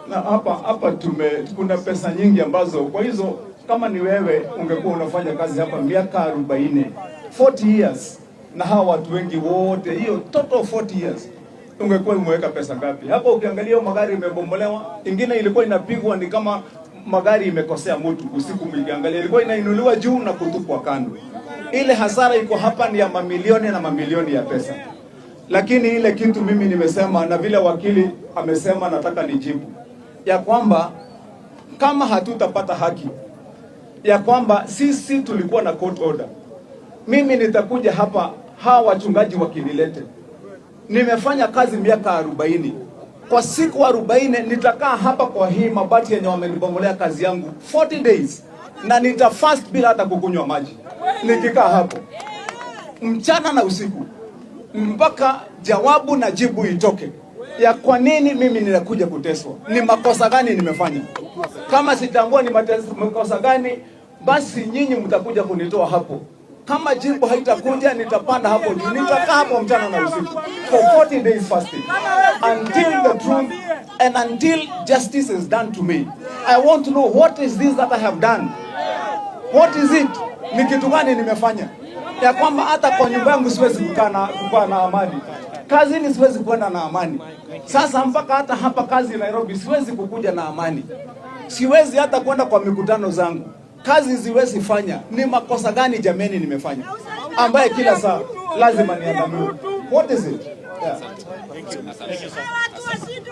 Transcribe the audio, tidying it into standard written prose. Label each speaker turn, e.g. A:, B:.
A: Na hapa kuna pesa nyingi ambazo, kwa hizo, kama ni wewe ungekuwa unafanya kazi hapa miaka 40, 40 years, na hawa watu wengi wote, hiyo total 40 years, ungekuwa umeweka pesa ngapi hapo? Ukiangalia hiyo magari imebomolewa, ingine ilikuwa inapigwa ni kama magari imekosea mtu usiku, mkiangalia ilikuwa inainuliwa juu na kutupwa kando. Ile hasara iko hapa ni ya mamilioni na mamilioni ya pesa. Lakini ile kitu mimi nimesema na vile wakili amesema, nataka nijibu ya kwamba kama hatutapata haki, ya kwamba sisi tulikuwa na court order, mimi nitakuja hapa, hawa wachungaji wakinilete. Nimefanya kazi miaka 40. Kwa siku 40 nitakaa hapa kwa hii mabati yenye wamenibomolea kazi yangu 40 days, na nitafast bila hata kukunywa maji, nikikaa hapo mchana na usiku mpaka jawabu na jibu itoke ya kwa nini mimi ninakuja kuteswa, ni makosa gani nimefanya. Kama sitambua ni makosa gani, basi nyinyi mtakuja kunitoa hapo. Kama jibu haitakuja, nitapanda hapo juu, nitakaa hapo mchana na usiku for 40 days fasting until the truth and until justice is done to me. I want to know, what is this that I have done? What is it? Ni kitu gani nimefanya ya kwamba hata kwa nyumba yangu siwezi kukaa na amani, kazini siwezi kwenda na amani. Sasa mpaka hata hapa kazi Nairobi siwezi kukuja na amani, siwezi hata kwenda kwa mikutano zangu, kazi siwezi fanya. Ni makosa gani jameni nimefanya ambaye kila saa lazima niandamiwe? What is it? Yeah.
B: Watu washikwe.